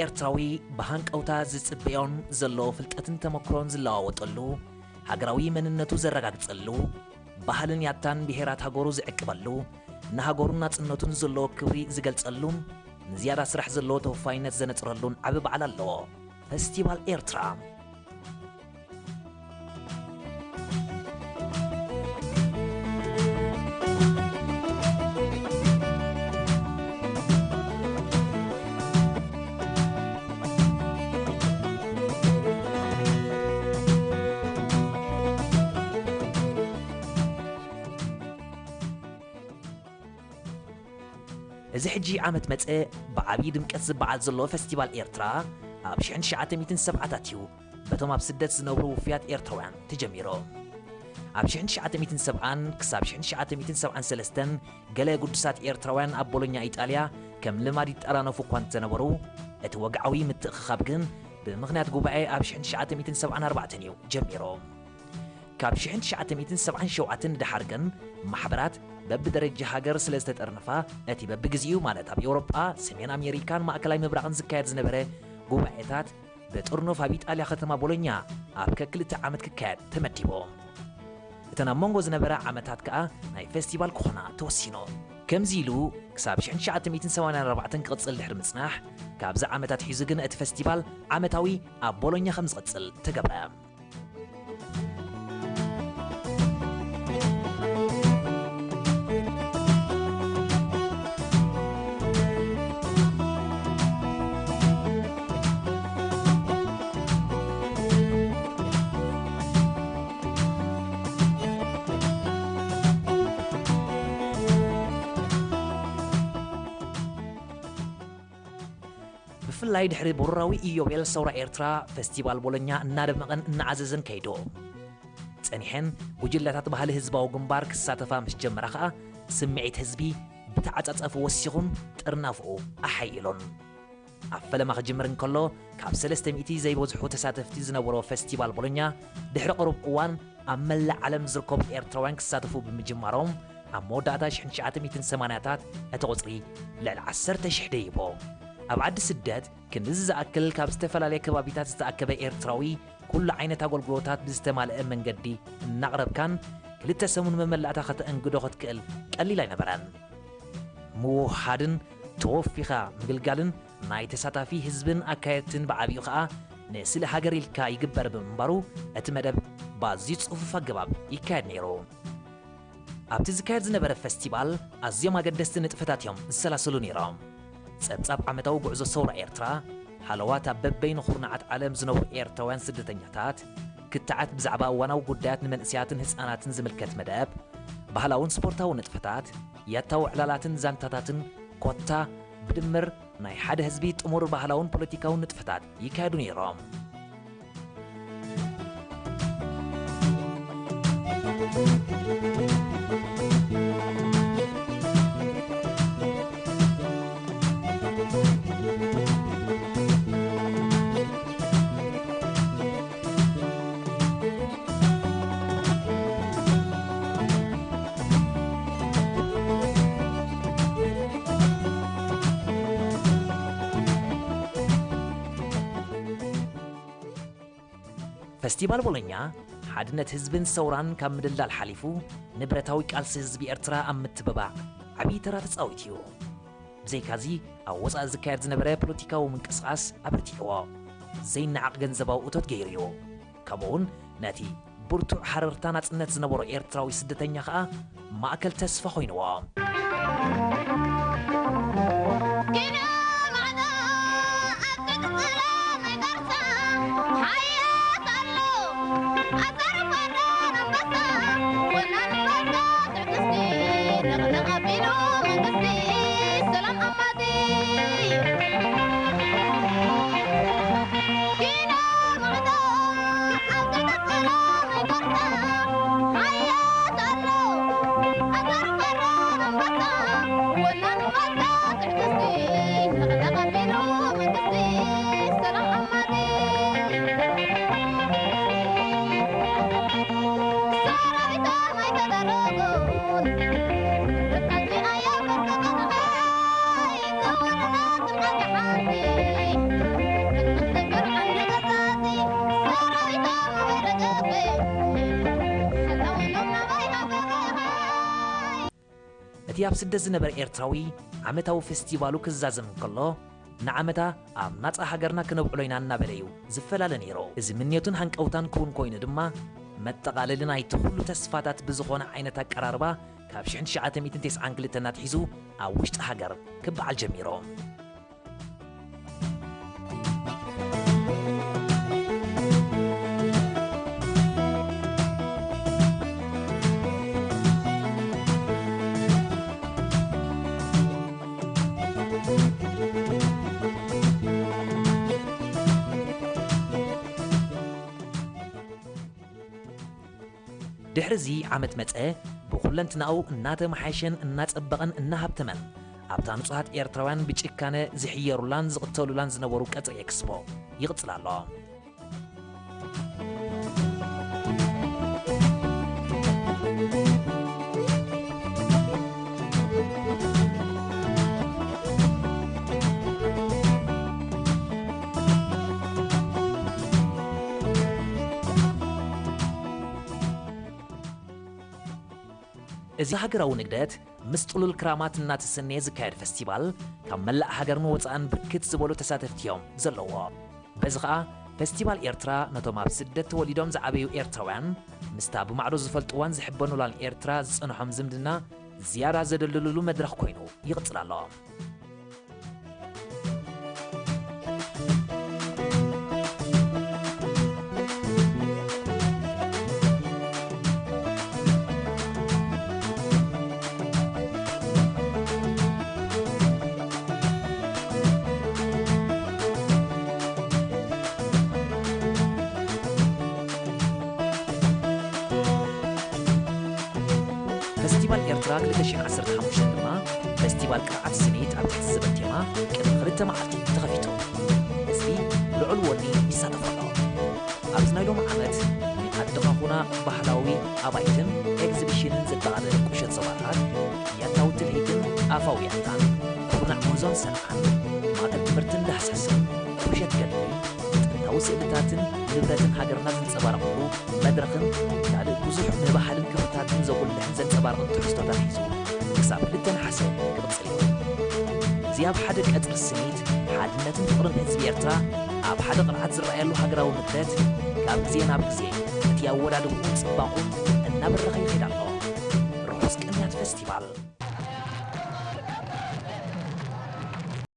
ኤርትራዊ ብሃንቀውታ ዝጽበዮን ዘሎ ፍልጠትን ተመክሮን ዝለዋወጠሉ፣ ሃገራዊ መንነቱ ዘረጋግጸሉ፣ ባህልን ያታን ብሄራት ሃገሩ ዝዕቅበሉ፣ ንሃገሩን ናጽነቱን ዘለዎ ክብሪ ዝገልጸሉን ንዝያዳ ስራሕ ዘለዎ ተወፋይነት ዘነጽረሉን ዓቢ በዓል ኣለዎ። ፈስቲቫል ኤርትራ። እዚ ሕጂ ዓመት መጸ ብዓብዪ ድምቀት ዝበዓል ዘሎ ፈስቲቫል ኤርትራ ኣብ ሽሕን ትሽዓተ ሚእትን ሰብዓታት እዩ በቶም ኣብ ስደት ዝነብሩ ውፉያት ኤርትራውያን ተጀሚሩ። ኣብ ሽሕን ትሽዓተ ሚእትን ሰብዓን ክሳብ ሽሕን ትሽዓተ ሚእትን ሰብዓን ሰለስተን ገለ ግዱሳት ኤርትራውያን ኣብ ቦሎኛ ኢጣልያ ከም ልማድ ይጠራነፉ እኳ እንተነበሩ፣ እቲ ወግዓዊ ምትእኽኻብ ግን ብምኽንያት ጉባኤ ኣብ ሽሕን ትሽዓተ ሚእትን ሰብዓን ኣርባዕተን እዩ ጀሚሩ። ካብ ሽሕን ትሽዓተ ሚእትን ሰብዓን ሸውዓተን ንደሓር ግን ማሕበራት በብደረጃ ሃገር ስለ ዝተጠርነፋ፣ እቲ በብግዜኡ ማለት ኣብ ኤውሮጳ፣ ሰሜን ኣሜሪካን ማእከላይ ምብራቕን ዝካየድ ዝነበረ ጉባኤታት ብጥርኑፍ ኣብ ኢጣልያ ከተማ ቦሎኛ ኣብ ከክልተ ዓመት ክካየድ ተመዲቡ። እተን ኣብ መንጎ ዝነበራ ዓመታት ከኣ ናይ ፈስቲቫል ክኾና ተወሲኑ። ከምዚ ኢሉ ክሳብ ሽሕን ትሽዓተ ሚእትን ሰማንያን ኣርባዕተን ክቕጽል ድሕሪ ምጽናሕ፣ ካብዚ ዓመታት ሒዙ ግን እቲ ፈስቲቫል ዓመታዊ ኣብ ቦሎኛ ከም ዝቕጽል ተገብረ። ብፍላይ ድሕሪ ብሩራዊ ኢዮቤል ሰውራ ኤርትራ፣ ፈስቲቫል ቦሎኛ እናደመቐን እናዓዘዘን ከይዱ። ጸኒሐን ጉጅለታት ባህሊ ህዝባዊ ግንባር ክሳተፋ ምስ ጀመራ ኸኣ፣ ስምዒት ህዝቢ ብተዓጻጸፊ ወሲኹን ጥርናፍኡ ኣሓይሉን። ኣብ ፈለማ ክጅምር እንከሎ፣ ካብ ሰለስተ ሚእቲ ዘይበዝሑ ተሳተፍቲ ዝነበሮ ፈስቲቫል ቦሎኛ፣ ድሕሪ ቅሩብ እዋን ኣብ መላእ ዓለም ዝርከቡ ኤርትራውያን ክሳተፉ ብምጅማሮም፣ ኣብ መወዳእታ ሽሕን ትሽዓተ ሚእትን ሰማንያታት እቲ ቁጽሪ ልዕሊ ዓሰርተ ሽሕ ደይቦ። ኣብ ዓዲ ስደት ክንድዚ ዝኣክል ካብ ዝተፈላለየ ከባቢታት ዝተኣከበ ኤርትራዊ ኩሉ ዓይነት ኣገልግሎታት ብዝተማልአ መንገዲ እናቕረብካን ክልተ ሰሙን መመላእታ ከተእንግዶ ክትክእል ቀሊል ኣይነበረን። ምውህሃድን ተወፊኻ ምግልጋልን ናይ ተሳታፊ ህዝብን ኣካየድትን ብዓቢኡ ኸኣ ንስለ ሃገር ኢልካ ይግበር ብምንባሩ እቲ መደብ ባዝዩ ጽፉፍ ኣገባብ ይካየድ ነይሩ። ኣብቲ ዝካየድ ዝነበረ ፈስቲቫል ኣዝዮም ኣገደስቲ ንጥፈታት እዮም ዝሰላሰሉ ነይሮም። ጸብጻብ ዓመታዊ ጉዕዞ ሰውራ ኤርትራ፣ ሃለዋት ኣብ በበይኑ ኩርናዓት ዓለም ዝነብሩ ኤርትራውያን ስደተኛታት፣ ክትዓት ብዛዕባ እዋናዊ ጉዳያት ንመንእሰያትን ህጻናትን ዝምልከት መደብ፣ ባህላውን ስፖርታውን ንጥፈታት፣ ያታዊ ዕላላትን ዛንታታትን፣ ኮታ ብድምር ናይ ሓደ ህዝቢ ጥሙር ባህላውን ፖለቲካውን ንጥፈታት ይካየዱ ነይሮም። ፈስቲቫል ቦሎኛ፣ ሓድነት ህዝብን ሰውራን ካብ ምድልዳል ሓሊፉ፣ ንብረታዊ ቃልሲ ህዝቢ ኤርትራ ኣብ ምትብባዕ ዓብዪ ተራ ተጻዊቱ እዩ። ብዘይካዚ፣ ኣብ ወጻኢ ዝካየድ ዝነበረ ፖለቲካዊ ምንቅስቓስ ኣበርቲዕዎ፣ ዘይነዓቕ ገንዘባዊ እቶት ገይሩ እዩ። ከምኡውን ነቲ ብርቱዕ ሃረርታ ናጽነት ዝነበሮ ኤርትራዊ ስደተኛ ኸኣ ማእከል ተስፋ ኮይንዎ። እቲ ኣብ ስደት ዝነበረ ኤርትራዊ ዓመታዊ ፈስቲቫሉ ክዛዘም እንከሎ፣ ንዓመታ ኣብ ናጻ ሃገርና ክነብዕሎ ኢና እናበለ እዩ ዝፈላለ ነይሩ። እዚ ምንዮትን ሃንቀውታን ክውን ኮይኑ ድማ፣ መጠቓለሊ ናይቲ ኩሉ ተስፋታት ብዝኾነ ዓይነት ኣቀራርባ፣ ካብ ሽሕን ትሽዓተ ሚእትን ተስዓን ክልተን ኣትሒዙ ኣብ ውሽጢ ሃገር ክበዓል ጀሚሩ። ድሕሪ እዚ ዓመት መጸ፣ ብኹለንትናኡ እናተመሓየሸን እናጸበቐን እናሃብተመን፣ ኣብታ ንጹሃት ኤርትራውያን ብጭካነ ዝሕየሩላን ዝቕተሉላን ዝነበሩ ቀጽሪ ኤክስፖ ይቕጽል ኣሎ። እዚ ሃገራዊ ንግደት ምስ ጥሉል ክራማት እናተሰነየ ዝካየድ ፈስቲቫል፣ ካብ መላእ ሃገርን ወጻእን ብርክት ዝበሉ ተሳተፍቲ እዮም ዘለዎ። በዚ ኸኣ፣ ፈስቲቫል ኤርትራ ነቶም ኣብ ስደት ተወሊዶም ዝዓበዩ ኤርትራውያን፣ ምስታ ብማዕዶ ዝፈልጥዋን ዝሕበኑላን ኤርትራ ዝጸንሖም ዝምድና ዝያዳ ዘደልድልሉ መድረኽ ኮይኑ ይቕጽል ኣሎ። ፈስቲቫል ኤርትራ ክልተ ሽሕን ዓሰርተ ሓሙሽተን ድማ፣ ፈስቲቫል ቅርዓት ስኒት ኣብ ትሕቲ ዝብል ቴማ ቅድሚ ክልተ መዓልቲ ተኸፊቱ። ህዝቢ ልዑል ወኒ ይሳተፎ ኣሎ። ኣብዚ ናይ ሎሚ ዓመት፣ ናይ ዓዲ ኻኹና ባህላዊ ኣባይትን ኤግዚቢሽንን ዘጠቓለለ ቁሸት ዞባታት፣ ያታዊ ትልሂትን ኣፋዊ ያታን፣ ኩርናዕ ሙዞን ሰንዓን፣ ማእከል ትምህርትን ዳህሳስን፣ ቁሸት ገድሊ፣ ጥንታዊ ስእልታትን ንብረትን ሃገርና ዘንጸባርቑሉ መድረኽን ካልእ ብዙሕ ንባህልን ክብርታትን ዘጉልሕን ዘንጸባርቕን ትሕዝቶታት ሒዙ ክሳብ ክልተ ነሓሰ ክቕጽል እዩ። እዚ ኣብ ሓደ ቀጽሪ ስኒት፣ ሓድነትን ፍቕርን ህዝቢ ኤርትራ ኣብ ሓደ ቅርዓት ዝረኣየሉ ሃገራዊ ንግደት፣ ካብ ግዜ ናብ ግዜ እቲ ኣወዳድብኡን ጽባቑን እናበረኸ ይኸይድ ኣሎ።